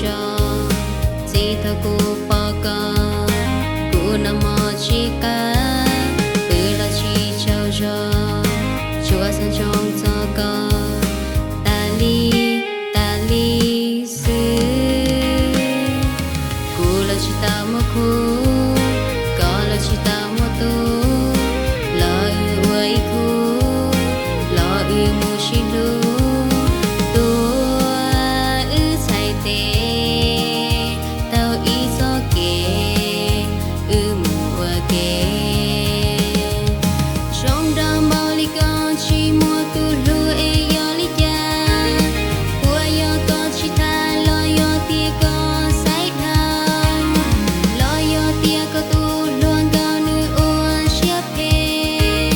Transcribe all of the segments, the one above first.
zog. Txij thaum kuv pom koj, kuv noj mov tsis qab, pw los tsis tsaug zog, tsuas xav ntsoov txog koj tas li, tas li xwb. Kuv los tsis tau muaj khub, koj los tsis tau muaj tub, los wb ua ib khub, los wb mus sib hlub, tuav wb txhais tes, taug ib txoj kev, wb mus ua ke. Zoo nraug npaum li koj tsis muaj tus hlub es yog li cas? Puas yog koj tsis tham los yog tias koj xaiv dhau, los yog tias koj tus hluas nkauj nws ua siab phem,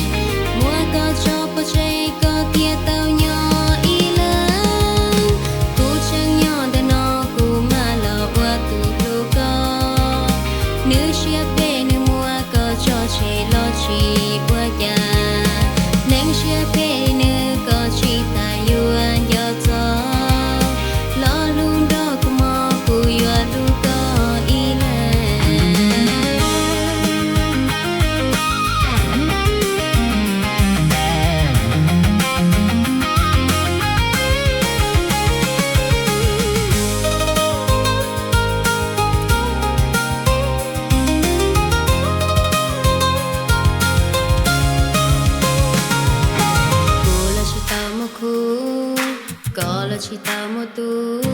muab koj tso pov tseg koj thiaj tau nyob ib leeg. Kuv tseem nyob ntawm no kuv mam los ua tus hlub koj. Nws siab phem nws muab koj tso tseg los tsis ua cas, neeg siab phem li nws koj tsis tas yuav nco txog, los hlub nrog kuv mog kuv yuav hlub koj ib leeg. Kuv los tsis tau muaj khub, koj los tsis tau muaj tub,